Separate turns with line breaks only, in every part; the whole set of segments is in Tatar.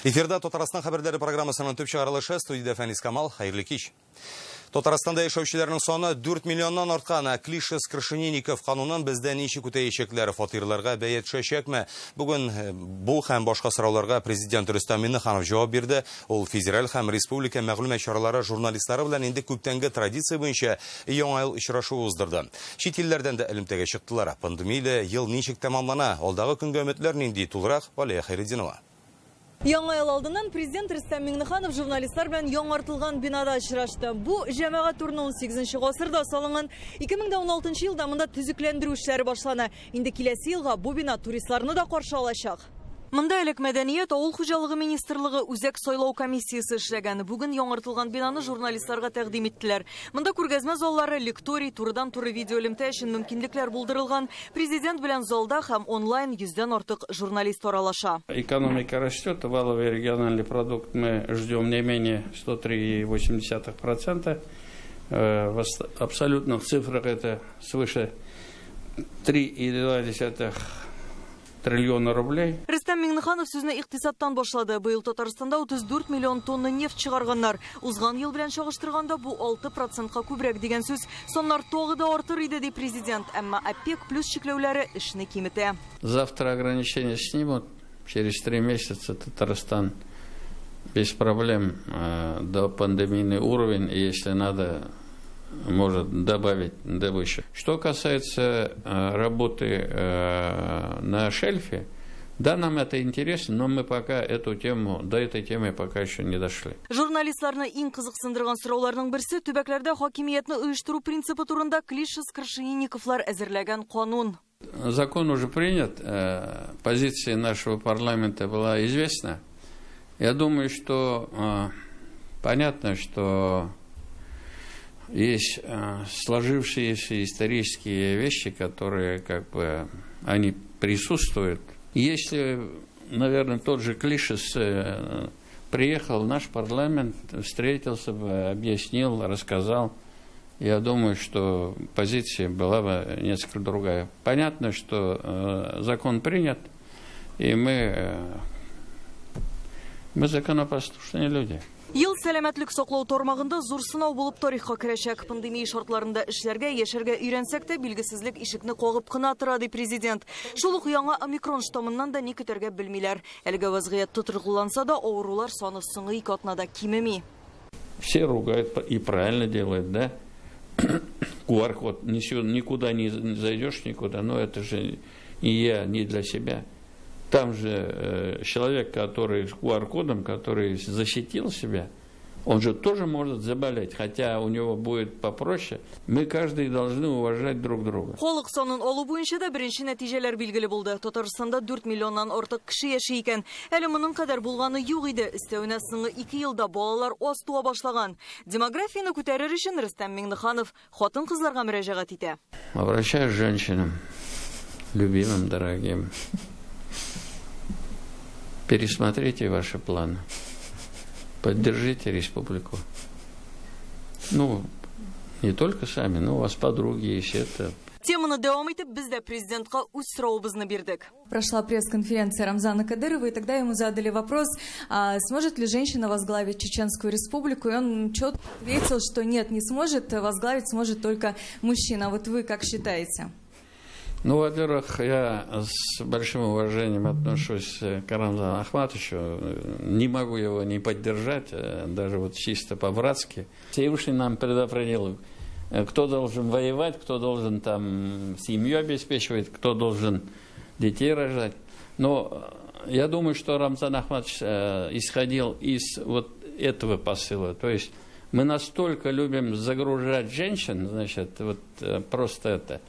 Эфирда Татарстан хәбәрләре программасының төп чыгарылышы, студиядә Фәнис Камал. Хәерле кич. Татарстанда яшәүчеләрнең саны 4 миллионнан арткан. Клишес Крашенинников канунын бездә ничек үтәячәкләр, фатирларга бәя төшәчәкме? Бүген бу һәм башка сорауларга президент Рөстәм Миңнеханов җавап бирде. Ул федераль һәм республика мәгълүмат чаралары журналистлары белән инде күптәнге традиция буенча яңа ел очрашуы уздырды. Чит илләрдән дә элемтәгә чыктылар. Пандемияле ел ничек тәмамлана? Алдагы көнгә өметләр нинди? Тулырак Валия Хәйретдинова.
Яңа ел алдыннан президент Рөстәм Миңнеханов журналистлар белән яңартылган бинада очрашты. Бу җәмәгать урыны 18 гасырда салынган. 2016 елда монда төзекләндерү эшләре башлана. Инде киләсе елга бу бина туристларны да каршы алачак. Монда элек мәдәният, авыл хуҗалыгы министрлыгы, үзәк сайлау комиссиясе эшләгән. Бүген яңартылган бинаны журналистларга тәкъдим иттеләр. Монда күргәзмә заллары, лекторий, турыдан-туры видеоэлемтә өчен мөмкинлекләр булдырылган. Президент белән залда һәм онлайн 100-дән артык журналист аралаша.
Экономика растет, валовый региональный продукт мы ждем не менее 103,8%. В абсолютных цифрах это свыше 3,2 триллиона рублей.
Рөстәм Миңнеханов сүзне икътисадтан башлады. Быел Татарстанда 34 миллион тонна нефть чыгарганнар. Узган ел белән чагыштырганда бу 6%ка күбрәк дигән сүз. Саннар тагы да артыр иде, ди президент. Әмма ОПЕК плюс чикләүләре эшне киметә.
Завтра ограничения снимут. Через 3 месяца Татарстан без проблем до пандемийный уровень, и если надо, может добавить добычу. Что касается работы на шельфе, да, нам это интересно, но мы пока эту тему, до этой темы пока еще не дошли.
Журналистларны иң кызыксындырган сорауларның берсе төбәкләрдә хакимиятне оештыру принципы турында Клишес Крашенинниковлар әзерләгән канун.
Закон уже принят, позиция нашего парламента была известна. Я думаю, что понятно, что есть сложившиеся исторические вещи, которые как бы они присутствуют. Если, наверное, тот же Клишес приехал в наш парламент, встретился бы, объяснил, рассказал, я думаю, что позиция была бы несколько другая. Понятно, что закон принят, и мы законопослушные люди.
Ел сәламәтлек саклау тармагында зур сынау булып тарихка керәчәк. Пандемия шартларында эшләргә, яшәргә өйрәнсәк тә, билгесезлек ишекне кагып кына тора, ди президент. Шул ук яңа омикрон штаммыннан да ни көтәргә белмиләр. Әлегә вазгыять тотрыкланса да, авырулар саны соңгы 2 атнада кимеми.
Все ругают и правильно делают, да? QR-код, никуда не зайдешь, никуда, но это же не я, не для себя. Там же человек, который с QR-кодом, который защитил себя, он же тоже может заболеть, хотя у него будет попроще. Мы каждый должны уважать друг друга.
Халык санын алу буенча да беренче нәтиҗәләр билгеле булды. Татарстанда 4 миллионнан артык кеше яши икән. Әле моның кадәр булганы юк иде. Өстәвенә соңгы 2 елда балалар аз туа башлаган. Демографияне күтәрер өчен Рөстәм Миңнеханов хатын-кызларга мөрәҗәгать итә.
Обращаюсь к женщинам, любимым, дорогим. Пересмотрите ваши планы. Поддержите республику. Ну, не только сами, но у вас подруги есть это.
Теманы дәвам итеп, без дә президентка үз соравыбызны бирдек.
Прошла пресс-конференция Рамзана Кадырова, и тогда ему задали вопрос, а сможет ли женщина возглавить Чеченскую республику, и он четко ответил, что нет, не сможет, возглавить сможет только мужчина. Вот вы как считаете?
Ну, во-первых, я с большим уважением отношусь к Рамзану Ахматовичу. Не могу его не поддержать, даже вот чисто по-братски. Всевышний нам предопределил, кто должен воевать, кто должен там семью обеспечивать, кто должен детей рожать. Но я думаю, что Рамзан Ахматович исходил из вот этого посыла. То есть мы настолько любим загружать женщин, значит, вот просто это.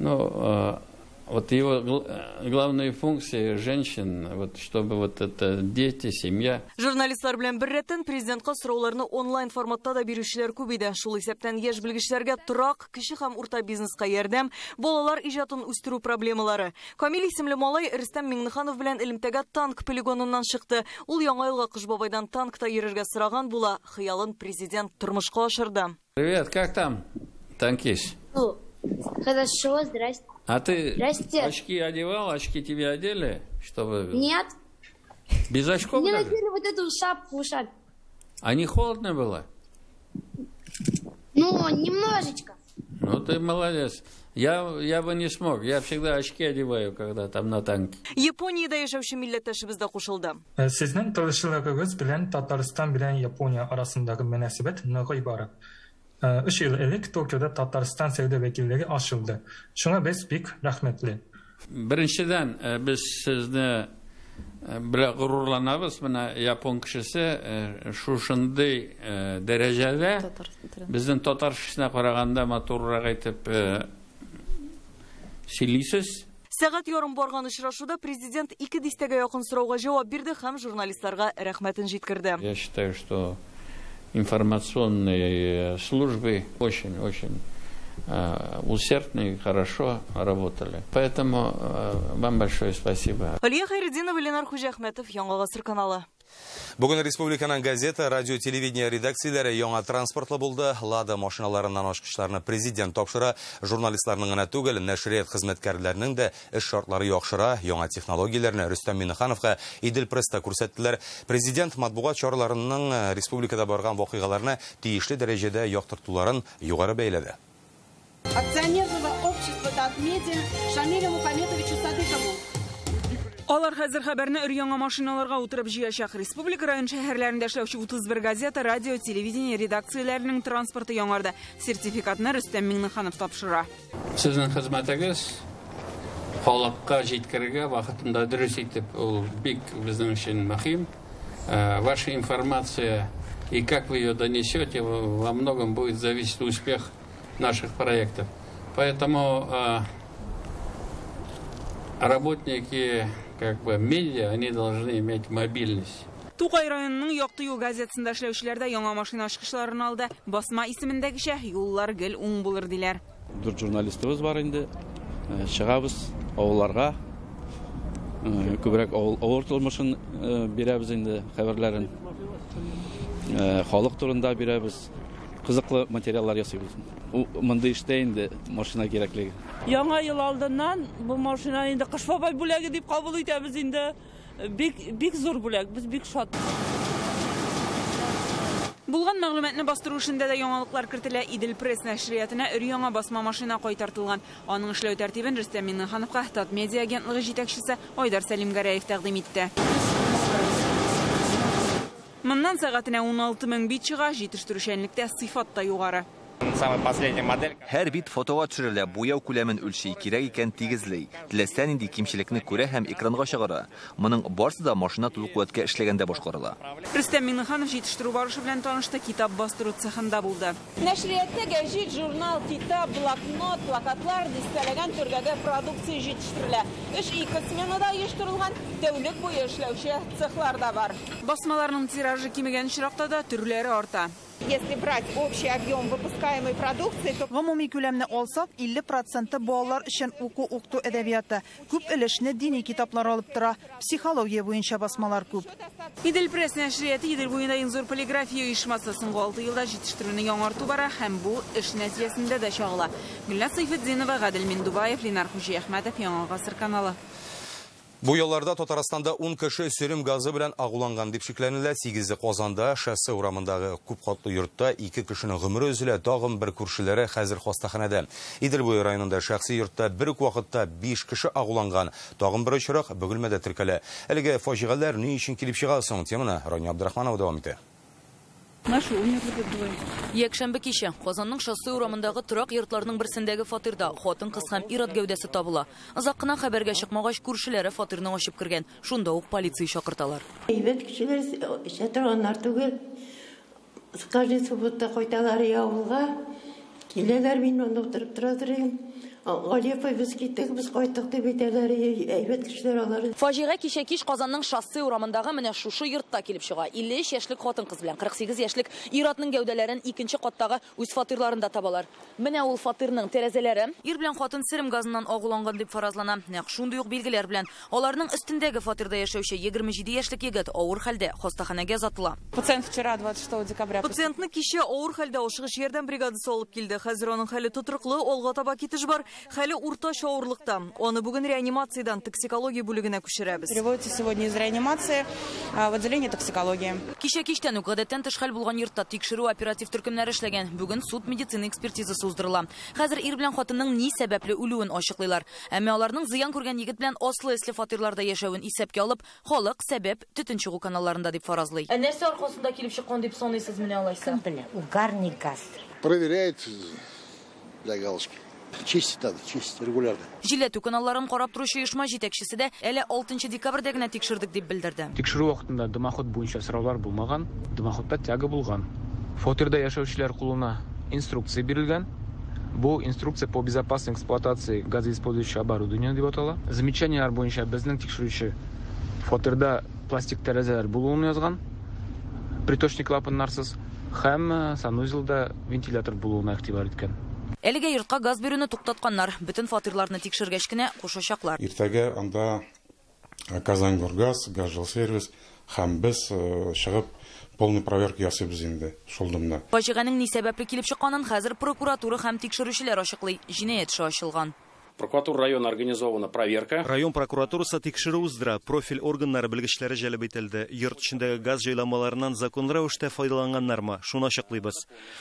Ну, вот его главные функции женщин, вот, чтобы вот это дети, семья.
Журналистлар белән беррәттән президентка сорауларны онлайн форматта да бирүчеләр күп иде. Шул исәптән яшь белгечләргә торак, кече һәм урта бизнеска ярдәм, балалар иҗатын үстерү проблемалары. Камил исемле малай Рөстәм Миңнеханов белән элемтәгә танк полигоныннан чыкты. Ул яңа елга Кыш бабайдан танкта йөрергә сораган була. Хыялын президент тормышка ашырды.
Привет, как там, танкист?
Хорошо, здрасте.
А ты
здрасте.
Очки одевал? Очки тебе одели? Чтобы...
Нет.
Без очков
Мне
даже?
надели вот эту шапку, шапку.
А не холодно было?
Ну, немножечко.
Ну, ты молодец. Я бы не смог. Я всегда очки одеваю, когда там на танке.
Япониядә яшәүче милләттәшебез дә кушылды.
Сезнең тырышлыгыгыз белән Татарстан белән Япония арасындагы мөнәсәбәт ныгый бара. 3 ел элек Токиода Татарстан сәүдә вәкиллеге ачылды. Шуңа без бик рәхмәтле.
Беренчедән, без сезне белән горурланабыз. Менә япон кешесе шушындый дәрәҗәдә безнең татар кешесенә караганда матуррак итеп сөйлисез.
Сәгать ярым барган очрашуда президент 2 дистәгә якын сорауга җавап бирде һәм журналистларга рәхмәтен җиткерде.
Я считаю, что информационные службы очень-очень усердно и хорошо работали. Поэтому вам большое спасибо.
Алия Хайретдинова, Ленар Хуҗахмәтов, Яңа Гасыр каналы.
Бүген республиканың газета, радио, телевидение редакцияләре яңа транспортлы булды. Лада машиналарыннан ачкычларны президент тапшыра. Журналистларның гына түгел, нәшрият хезмәткәрләренең дә эш шартлары яхшыра. Яңа технологияләрне Рөстәм Миңнехановка Идел Пресста күрсәттеләр. Президент матбугат чараларының республикада барган вакыйгаларны тиешле дәрәҗәдә яктыртуларын югары бәяләде.
Акционерного общества Татмедиа Шамилю Мухаметовичу Садыкову.
Алар хәзер хәбәрне өр-яңа машиналарга утырып җыячак. Республика район шәһәрләрендә эшләүче 31 газета, радио, телевидение редакцияләренең транспорты яңарды. Сертификатны Рөстәм Миңнеханов тапшыра.
Сезнең хезмәтегез халыкка җиткерергә вакытында дөрес итеп, ул бик безнең өчен мөһим. Ваша информация и как вы ее донесете, во многом будет зависеть успех наших проектов. Поэтому работники медиа, они должны иметь мобильность.
Тукай районының Якты юл газетасында эшләүчеләр дә яңа машина ачкычларын алды. Басма исемендәгечә юллар гел уң булыр диләр.
4 журналистыбыз бар инде. Чыгабыз авылларга. Күбрәк авыл тормышын бирәбез инде, хәбәрләрен. Халык турында бирәбез. Кызыклы материаллар ясыйбыз. Мондый эштә инде машина кирәклеге.
Яңа ел алдыннан бу машина инде Кыш бабай бүләге дип кабул итәбез инде. Бик, бик зур бүләк, без бик шат.
Булган мәгълүматны бастыру эшендә дә яңалыклар кертелә. Идел Пресс нәшриятына өр-яңа басма машина кайтартылган. Аның эшләү тәртибен Рөстәм Миңнехановка Татмедиа агентлыгы җитәкчесе Айдар Сәлимгәрәев тәкъдим итте. Моннан сәгатенә 16 мең бит чыга, җитештерүчәнлектә сыйфат та югары.
Самая последняя модель.
Һәр бит фотога төшерелә, буяу күләмен үлчи, кирәк икән тигезли. Теләсә нинди кимчелекне күрә һәм экранга чыгара. Моның барысы да машина тулы куәткә эшләгәндә башкарыла.
Рөстәм Миңнеханов җитештерү барышы белән танышты, китап бастыру цехында булды.
Нәшриятта гәҗит, журнал, китап, блокнот, плакатлар, дистәләгән төрдәге продукция җитештерелә. Эш ике сменада оештырылган, тәүлек буе эшләүче цехлар да бар.
Басмаларның тиражы кимегән очракта да төрләре арта.
Если брать общий объем выпускаемой продукции, то
гомуми күләмне алсак, 50% балалар өчен уку-укыту әдәбияты. Күп өлешне дини китаплар алып тора. Психология буенча басмалар күп.
Идел Пресс нәшрияты Идел буенда иң зур полиграфия оешмасы. Соңгы 6 елда җитештерүне яңарту бара һәм бу эш нәтиҗәсендә дә чагыла. Гөлназ Сайфетдинова, Гадел Миндубаев, Ленар Хуҗиәхмәтов, Яңа Гасыр каналы.
Бу елларда Татарстанда 10 кеше сөрем газы белән агуланган дип шикләнелә. 8-е Казанда, шоссе урамындагы күп катлы йортта 2 кешенең гомере өзелә, тагын бер күршеләре хәзер хастаханәдә. Идел буе районында шәхси йортта бер үк вакытта 5 кеше агуланган. Тагын бер очрак Бөгелмәдә теркәлә. Әлеге фаҗигаләр ни өчен килеп чыга соң? Теманы Рания Абдрахманова дәвам итә.
Наши умерли двое.
Якшәмбе киче Казанның шоссе урамындагы торак йортларының берсендәге фатирда хатын-кыз һәм ир-ат гәүдәсе табыла. Озак кына хәбәргә чыкмагач, күршеләре фатирны ачып кергән. Шунда ук полиция чакырталар.
Әйбәт кешеләр эчә торганнар түгел. Каждый суббота кайталар авылга. Киләләр, мин монда утырып тора торыйм. Галия апай, без киттек, без кайттык дип әйтәләр, әйбәт кешеләр алар.
Фаҗига кичә кич Казанның шоссе урамындагы менә шушы йортта килеп чыга. 53 яшьлек хатын-кыз белән 48 яшьлек ир-атның гәүдәләрен икенче каттагы үз фатирларында табалар. Менә ул фатирның тәрәзәләре. Ир белән хатын сөрем газыннан агуланган дип фаразлана. Нәкъ шундый ук билгеләр белән аларның өстендәге фатирда яшәүче 27 яшьлек егет авыр хәлдә хастаханәгә озатыла.
Пациент вчера 26 декабря.
Пациентны кичә авыр хәлдә ашыгыч ярдәм бригадасы алып килде. Хәзер аның хәле тотрыклы, алга таба китеш бар. Хәле уртача авырлыкта. Аны бүген реанимациядән токсикология бүлегенә күчерәбез.
Переводится сегодня из реанимации в отделение токсикологии.
Кичә кичтән үк гадәттән тыш хәл булган йортта тикшерү оператив төркемнәре эшләгән. Бүген суд медицина экспертизасы уздырыла. Хәзер ир белән хатынның ни сәбәпле үлүен ачыклыйлар. Әмма аларның зыян күргән егет белән аслы-өсле фатирларда яшәвен исәпкә алып, халык сәбәп төтен чыгу каналларында дип фаразлый. Ә нәрсә аркасында килеп чыккан дип саныйсыз менә алайса?
Кем белә, угарный газ.
Проверяет для галочки. Чистить надо, чистить регулярно.
Җилләтү каналларын карап торучы оешма җитәкчесе дә әле 6 декабрьдә генә тикшердек дип белдерде.
Тикшерү вакытында дымоход буенча сораулар булмаган, дымоходта тяга булган. Фатирда яшәүчеләр кулына инструкция бирелгән. Бу инструкция по безопасной эксплуатации газоиспользующего оборудования дип атала. Замечаниеләр буенча безнең тикшерүче фатирда пластик тәрәзәләр булуын язган, приточный клапаннарсыз һәм санузелда вентилятор булуына игътибар иткән.
Әлегә йортка газ бирүне туктатканнар. Бөтен фатирларны тикшергәч кенә кушачаклар.
Иртәгә анда Казангоргаз, Газжилсервис һәм без чыгып полный проверка ясыйбыз инде шул дымда.
Фаҗиганең ни сәбәпле килеп чыкканын хәзер прокуратура һәм тикшерүчеләр ачыклый. Җинаять эше ачылган.
Прокуратура района организована проверка.
Район прокуратурасы тикшерү уздыра. Профиль органнары белгечләре җәлеп ителде. Йорт эчендәге газ җайланмаларыннан законлы рәвештә файдаланганнармы? Шуны ачыклыйбыз.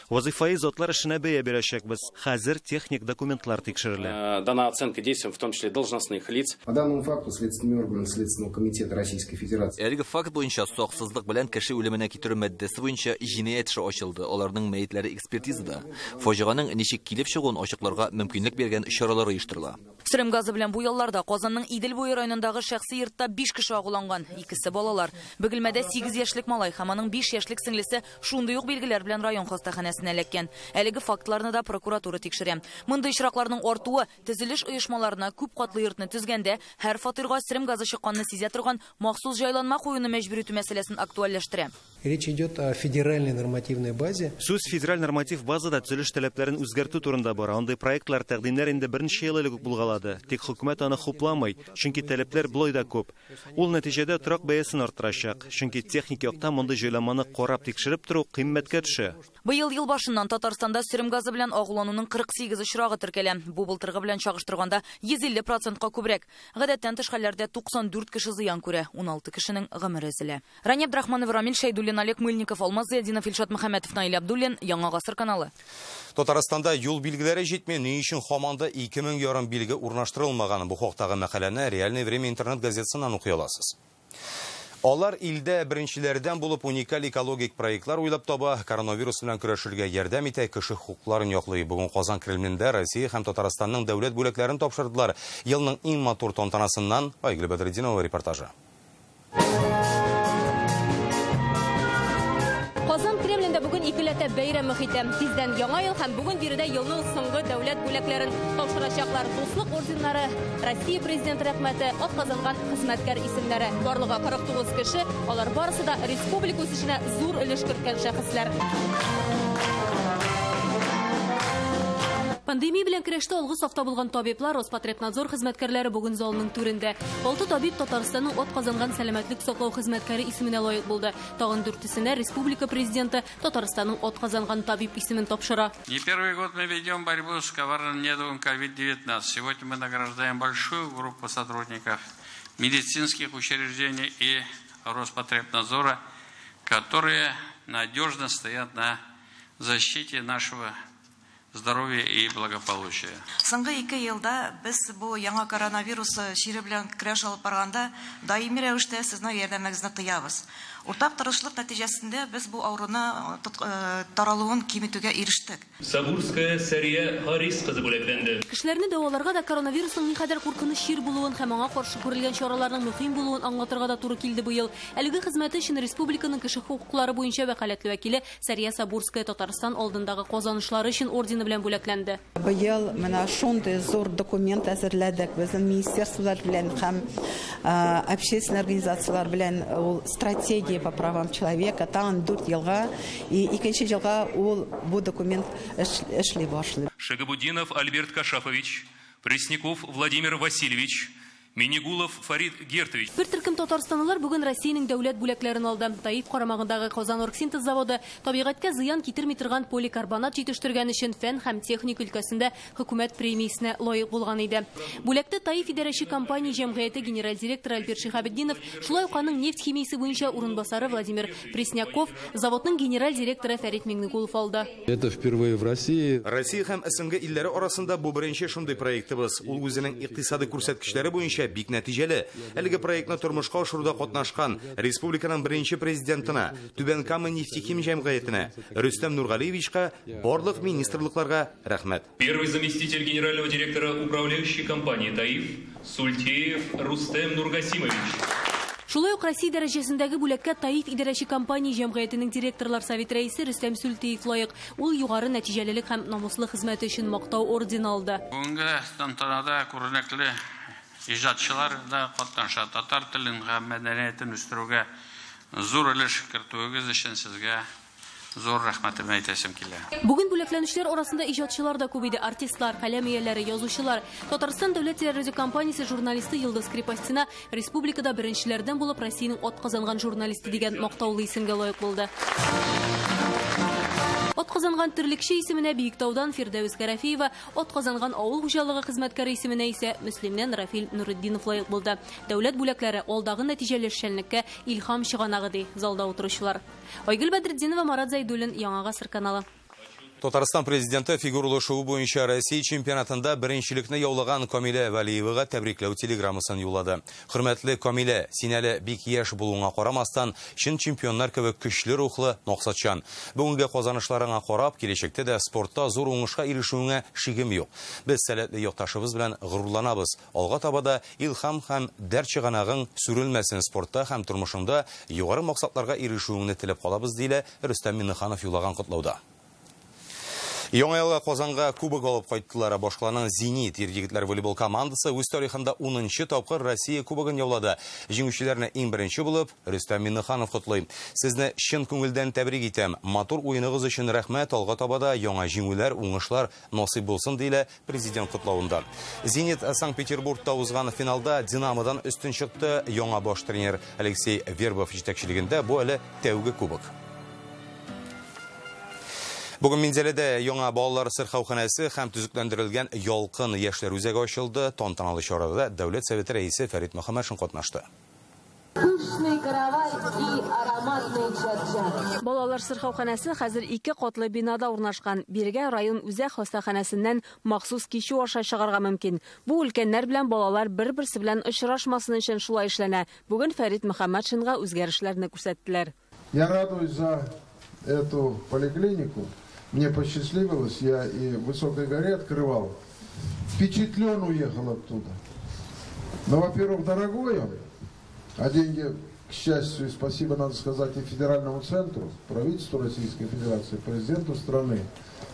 Вазифаи затлар эшенә бәя бирәчәкбез. Хәзер техник документлар тикшерелә.
Дана оценка действиям, в том числе должностных лиц.
По данному факту следственными органами Следственного комитета Российской Федерации.
Әлеге факт буенча саксызлык белән кеше үлеменә китерү маддәсе буенча җинаять эше ачылды. Аларның мәетләре экспертизада. Фаҗиганең ничек килеп чыгуын ачыкларга мөмкинлек биргән чаралар оештырыла.
Сөрем газы белән бу ялларда Казанның Идел буе районындагы шәхси йортта 5 кеше агуланган, икесе балалар. Бөгелмәдә 8 яшьлек малай һәм аның 5 яшьлек сеңлесе шундый ук билгеләр белән район хастаханәсенә эләккән. Әлеге фактларны да прокуратура тикшерә. Мондый очракларның артуы төзелеш оешмаларына күп катлы йортны төзгәндә һәр фатирга сөрем газы чыкканны сизә торган махсус җайланма куюны мәҗбүр итү мәсьәләсен актуальләштерә.
Речь идет о федеральной нормативной базе.
Сүз федераль норматив базада төзелеш таләпләрен үзгәртү турында бара. Андый проектлар, тәкъдимнәр инде берничә ел элек үк булгалады. Тик хөкүмәт аны хупламый, чөнки таләпләр болай да күп. Ул нәтиҗәдә торак бәясен арттырачак, чөнки техник яктан мондый җайланманы карап тикшереп тору кыйммәткә төшә.
Быел ел башыннан Татарстанда сөрем газы белән агулануның 48 очрагы теркәлә. Бу былтыргы белән чагыштырганда 150%ка күбрәк. Гадәттән тыш хәлләрдә 94 кеше зыян күрә, 16 кешенең гомере өзелә. Рания Абдрахманова, Рамил Шәйдуллин, Олег Мыльников, Алмаз Зиятдинов, Илшат Мөхәммәтов, Наил Абдуллин, Яңа Гасыр каналы.
Татарстанда юл билгеләре җитми, ни өчен һаман да 2500 билге урнаштырылмаган? Бу хактагы мәкаләне Реальное время интернет газетасыннан укый аласыз. Алар илдә беренчеләрдән булып уникаль экологик проектлар уйлап таба, коронавирус белән көрәшергә ярдәм итә, кеше хокукларын яклый. Бүген Казан Кремлендә Россия һәм Татарстанның дәүләт бүләкләрен тапшырдылар. Елның иң матур тантанасыннан Айгөл Бәдретдинова репортажы.
Казан Кремлендә бүген икеләтә бәйрәм мөхите. Тиздән яңа ел һәм бүген биредә елның соңгы дәүләт бүләкләрен тапшырачаклар. Дуслык орденнары, Россия президенты рәхмәте, атказанган хезмәткәр исемнәре. Барлыгы 49 кеше, алар барысы да республика үсешенә зур өлеш керткән шәхесләр. Пандемия белән көрәштә алгы сафта булган табиблар, Роспотребнадзор хезмәткәрләре бүген залның түрендә. 6 табиб Татарстанның атказанган сәламәтлек саклау хезмәткәре исеменә лаек булды. Тагын 4-сенә республика президенты Татарстанның атказанган табиб исемен тапшыра.
Не первый год мы ведем борьбу с коварным недугом COVID-19. Сегодня мы награждаем большую группу сотрудников медицинских учреждений и Роспотребнадзора, которые надежно стоят на защите нашего здоровья и благополучия.
Соңгы 2 елда без бу яңа коронавирус чире белән көрәш алып барганда даими рәвештә сезнең ярдәмегезне тоябыз. Уртак тырышлык нәтиҗәсендә без бу авыруны таралуын киметүгә ирештек.
Сабурская Сәрия Харис кызы бүләкләнде.
Кешеләрне дәваларга да коронавирусның никадәр куркыныч чир булуын һәм аңа каршы күрелгән чараларның мөһим булуын аңлатырга да туры килде быел. Әлеге хезмәте өчен республиканың кеше хокуклары буенча вәкаләтле вәкиле Сәрия Сабурская Татарстан алдындагы казанышлары өчен ордены белән бүләкләнде.
Быел менә шундый зур документ әзерләдек. Безнең министерстволар белән һәм общественный организациялар белән ул стратегия по правам человека тагын 4 елга и икенче елга ул бу документ эшли башлый.
Шагабудинов Альберт Кашафович, Пресняков Владимир Васильевич, Минигулов Фарид Гертович.
Бер төркем татарстанлылар бүген Россиянең дәүләт бүләкләрен алды. ТАИФ карамагындагы Казан-Оргсинтез заводы табигатькә зыян китерми торган поликарбонат җитештергән өчен фән һәм техника өлкәсендә хөкүмәт премиясенә лаек булган иде. Бүләкне ТАИФ идарәче компания җәмгыяте генераль директоры Альберт Шиһабетдинов, шулай ук аның нефть химиясе буенча урынбасары Владимир Пресняков, заводның генераль директоры Фәрит Миңнегулов алды.
Это впервые в России.
Россия һәм СНГ илләре арасында бу беренче шундый проектыбыз. Ул үзенең икътисади күрсәткечләре буенча бик нәтиҗәле. Әлеге проектны тормышка ашыруда катнашкан республиканың беренче президентына, Түбән Кама нефтехим җәмгыятенә, Рөстәм Нургалиевичка, барлык министрлыкларга рәхмәт.
Первый заместитель генерального директора управляющей компании ТАИФ Сультеев Рустем Нургасимович.
Шулай ук Россия дәрәҗәсендәге бүләккә ТАИФ идарәче компания җәмгыятенең директорлар советы рәисе Рөстәм Сүлтиев лаек. Ул югары нәтиҗәлелек һәм намуслы хезмәте өчен мактау ордены алды.
Бүгенге тантанада күренекле иҗатчылар да катнаша. Татар телен һәм мәдәниятен үстерүгә зур өлеш кертүегез өчен сезгә зур рәхмәтемне әйтәсем килә.
Бүген бүләкләнүчеләр арасында иҗатчылар да күп иде. Артистлар, каләм ияләре, язучылар. Татарстан дәүләт телерадиокомпаниясе журналисты Йолдыз Крепостина республикада беренчеләрдән булып Россиянең атказанган журналисты дигән мактаулы исемгә лаек булды. Атказанган терлекче исеменә Биектаудан Фирдәвес Карафиева, атказанган авыл хуҗалыгы хезмәткәре исеменә исә Мөслимнән Рафил Нуретдинов лаек булды. Дәүләт бүләкләре алдагы нәтиҗәле эшчәнлеккә илһам чыганагы, ди залда утыручылар. Айгөл Бәдретдинова, Марат Зайдуллин, Яңа Гасыр каналы.
Татарстан президенты фигуралы шуу буенча Россия чемпионатында беренчелекне яулаган Камилә Вәлиевага тәбрикләү телеграммасын юллады. Хөрмәтле Камилә, син әле бик яшь булуыңа карамастан, чын чемпионнар кебек көчле рухлы, максатчан. Бүгенге казанышларыңа карап, киләчәктә дә спортта зур уңышка ирешүеңә шигем юк. Без сәләтле якташыбыз белән горурланабыз. Алга таба да илһам һәм дәрт чыганагың сүрелмәсен, спортта һәм тормышыңда югары максатларга ирешүеңне теләп калабыз, диелә Рөстәм Миңнеханов юллаган котлауда. Яңа елга Казанга кубок алып кайттылар. Башкаланың Зенит ир-егетләр волейбол командасы үз тарихында 10нчы тапкыр Россия кубогын яулады. Җиңүчеләрне иң беренче булып Рөстәм Миңнеханов котлый. Сезне чын күңелдән тәбрик итәм. Матур уеныгыз өчен рәхмәт. Алга таба да яңа җиңүләр, уңышлар насыйп булсын, диелә президент котлавында. Зенит Санкт-Петербургта узган финалда Динамодан өстен чыкты. Яңа баш тренер Алексей Вербов җитәкчелегендә бу әле тәүге кубок. Бүген Минзәләдә яңа балалар сырхауханәсе һәм төзекләндерелгән Ялкын яшьләр үзәге ачылды. Тантаналы чарада Дәүләт Советы рәисе Фәрит Мөхәммәтшин катнашты.
Пышный каравай и ароматный чак-чак.
Балалар сырхауханәсе хәзер ике катлы бинада урнашкан. Бирегә район үзәк хастаханәсеннән махсус кичү аша чыгарга мөмкин. Бу өлкәннәр белән балалар бер-берсе белән очрашмасын өчен шулай эшләнә. Бүген Фәрит Мөхәммәтшинга үзгәрешләрне күрсәттеләр.
Я радуюсь за эту поликлинику. Мне посчастливилось, я и в Высокой горе открывал. Впечатлен уехал оттуда. Но, во-первых, дорогой он, а деньги, к счастью, и спасибо, надо сказать, и федеральному центру, правительству Российской Федерации, президенту страны.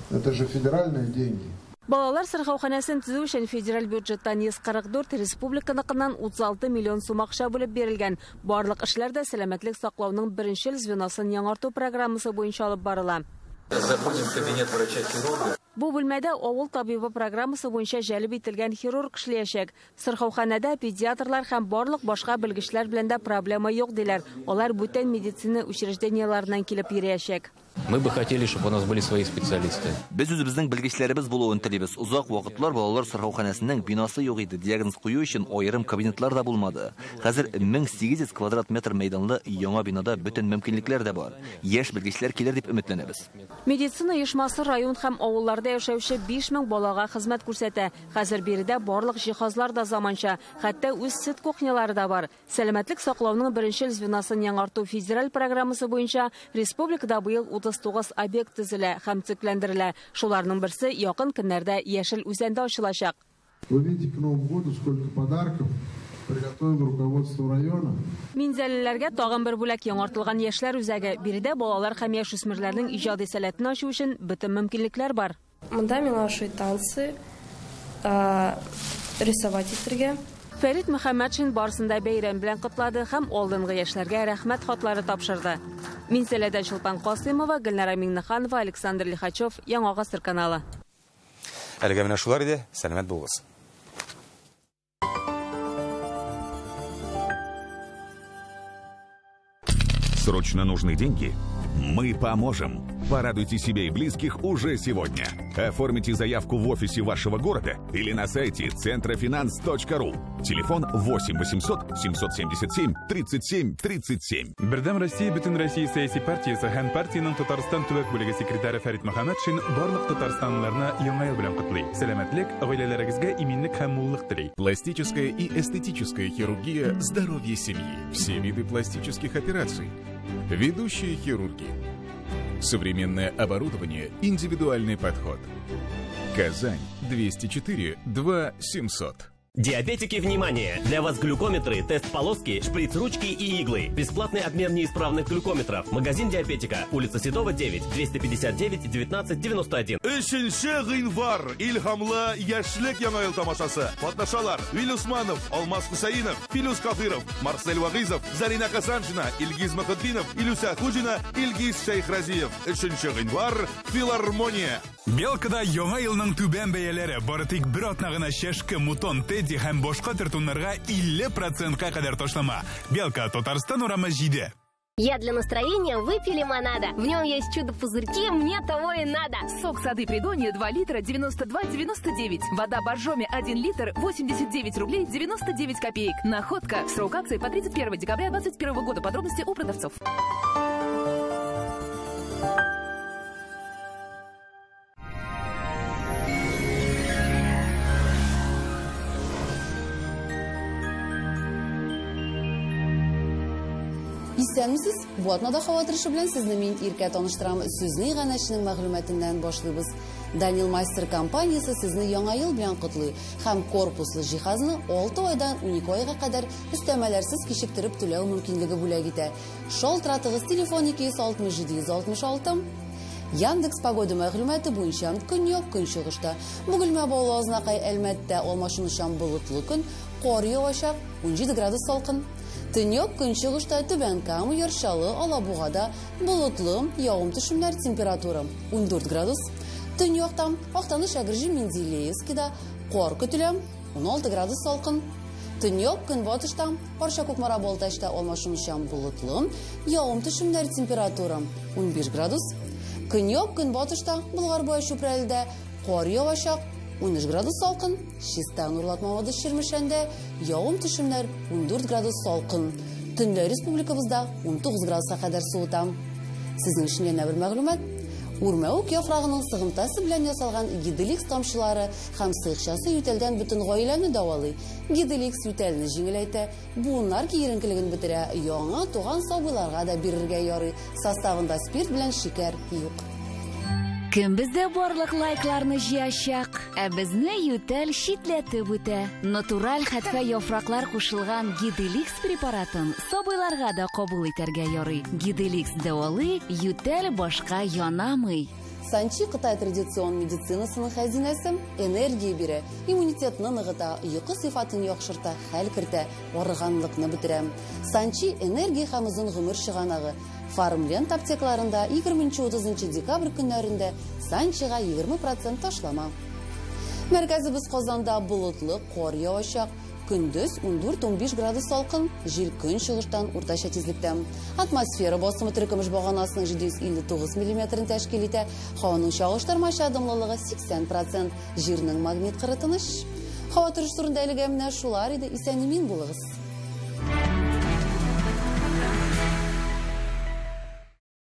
Это же федеральные деньги.
Балалар сырхауханәсен төзү өчен федераль бюджеттан 144, республиканыкыннан 36 миллион сум акча бүлеп бирелгән. Барлык эшләр дә сәламәтлек саклауның беренчел звеносын яңарту программасы буенча алып барыла.
Заходим в кабинет врача-хирурга.
Бу бүлмәдә авыл табибы программасы буенча җәлеп ителгән хирург эшләячәк. Сырхауханәдә педиатрлар һәм барлык башка белгечләр белән дә проблема юк, диләр. Алар бүтән медицина учреждениеләреннән килеп йөриячәк.
Мы бы хотели, чтобы у нас были свои специалисты.
Без үзебезнең белгечләребез булуын телибез. Озак вакытлар балалар сырхауханәсенең бинасы юк иде. Диагноз кую өчен аерым кабинетлар да булмады. Хәзер 1800 квадрат метр мәйданлы яңа бинада бөтен мөмкинлекләр дә бар. Яшь белгечләр килер дип өметләнәбез.
Медицина оешмасы район һәм авылларда яшәүче 5000 балага хезмәт күрсәтә. Хәзер биредә барлык җиһазлар да заманча, хәтта үз сөт кухнялары да бар. Сәламәтлек саклауның беренчел звеносын яңарту федераль программасы буенча республикада быел 39 объект төзелә һәм төзекләндерелә. Шуларның берсе якын көннәрдә Яшел Үзәндә ачылачак.
Вы видите, к Новому году сколько подарков приготовил руководство района.
Минзәлеләргә тагын бер бүләк яңартылган яшьләр үзәге. Биредә балалар һәм яшүсмерләрнең иҗади сәләтен ачу өчен бөтен мөмкинлекләр бар.
Монда миңа ошый танцы, рисовать итәргә.
Фәрит Мөхәммәтшин барысын да бәйрәм белән котлады һәм алдынгы яшьләргә рәхмәт хатлары тапшырды. Минзәләдән Чулпан Касыймова, Гөлнара Миңнеханова, Александр Лихачев, Яңа Гасыр каналы.
Әлегә менә шулар иде. Сәламәт булыгыз.
Срочно нужны деньги? Мы поможем. Порадуйте себя и близких уже сегодня. Оформите заявку в офисе вашего города или на сайте центрофинанс.ру. Телефон 8 800 777 37 37.
Бердәм Россия Бөтенроссия сәяси партиясе һәм партиянең Татарстан төбәк бүлеге секретаре Фәрит Мөхәммәтшин барлык татарстанлыларны Яңа ел белән котлый. Сәламәтлек, гаиләләрегезгә иминлек һәм муллык тели.
Пластическая и эстетическая хирургия здоровья семьи. Все виды пластических операций. Ведущие хирурги. Современное оборудование, индивидуальный подход. Казань 204 2 700.
Диабетики, внимание! Для вас глюкометры, тест-полоски, шприц-ручки и иглы. Бесплатный обмен неисправных глюкометров. Магазин Диабетика, улица Седова, 9, 259 19 91.
3 гыйнвар Илһамлы яшьлек яңа ел тамашасы. Катнашалар Вил Усманов, Алмаз Хусаинов, Филүс Кафиров, Марсель Вагизов, Зарина Хасаншина, Илгиз Мөхетдинов, Илюся Хуҗина, Илгиз Шәйхразиев. 3 гыйнвар Филармония.
Белкада яңа елның түбән бәяләре бары тик бер атна гына чәшке, мутон, тедди һәм башка төр туннарга 50%-ка кадәр ташлама. Белка, Татарстан урамы 7.
Я для настроения выпью лимонада. В нем есть чудо-пузырьки, мне того и надо.
Сок Сады Придонья 2 литра 92,99. Вода Боржоми 1 литр 89 рублей 99 копеек. Находка. Срок акции по 31 декабря 2021 года. Подробности у продавцов.
Исәнмесез, бу атнада һава торышы белән сезне мин Иркә таныштырам. Сүзне иганәченең мәгълүматыннан башлыйбыз. Данил Мастер компаниясе сезне яңа ел белән котлый һәм корпуслы җиһазны 6 айдан 12 айга кадәр өстәмәләрсез кичектереп түләү мөмкинлеге бүләк итә. Шалтыратыгыз телефон 267 166. Яндекс погода мәгълүматы буенча көньяк көнчыгышта Бөгелмә, Баулы, Азнакай, Әлмәттә алмашынучан болытлы көн, кар явачак, 17 градус салкын. Төньяк көнчыгышта Түбән Кама, Яр Чаллы, Алабугада болытлы, явым-төшемнәр, температура 14 градус. Төньякта Актаныш, Әгерҗе, Менделеевскида кар көтелә, 16 градус салкын. Төньяк көнбатышта Арча, Кукмара, Балтачта алмашынучан болытлы, явым-төшемнәр, температура 15 градус. Көньяк көнбатышта Болгар буе Чүпрәледә кар явачак, 13 градус салкын. Чиста, Нурлат, Мамадыш, Чирмешәндә явым-төшемнәр 14 градус салкын. Төнлә республикабызда 19 градуска кадәр суыта. Сезнең өчен янә бер мәгълүмат. Үрмәүк яфрагының сыгымтасы белән ясалган Гиделикс тамчылары һәм сыекчасы ютәлдән бөтен гаиләне дәвалый. Гиделикс ютәлне җиңеләйтә, буыннар киеренкелеген бетерә, яңа туган сабыйларга да бирергә ярый. Составында спирт белән шикәр юк.
Кем бездә барлык лайкларны җыячак, ә безне ютәл читләтеп үтә. Натураль хәтфә яфраклар кушылган Гиделикс препаратын сабыйларга да кабул итәргә ярый. Гиделикс дәвалый, ютәл башка янамый.
Санчи Кытай традицион медицинасының хәзинәсе, энергия бирә, иммунитетны ныгыта, йокы сыйфатын яхшырта, хәл кертә, арыганлыкны бетерә. Санчи энергия һәм озын гомер чыганагы. Фармленд аптекаларында 20-30 декабрь көннәрендә Санчига 20% ташлама. Мәркәзебез Казанда болытлы, кар явачак. Көндез 14-15 градус салкын, җил көнчыгыштан уртача тизлектә. Атмосфера басымы теркемеш баганасының 759 миллиметрын тәшкил итә. Һаваның чагыштырмача дымлылыгы 80%. Җирнең магнит кыры тыныч. Һава торышы турында әлегә менә шулар иде. Исән-имин булыгыз.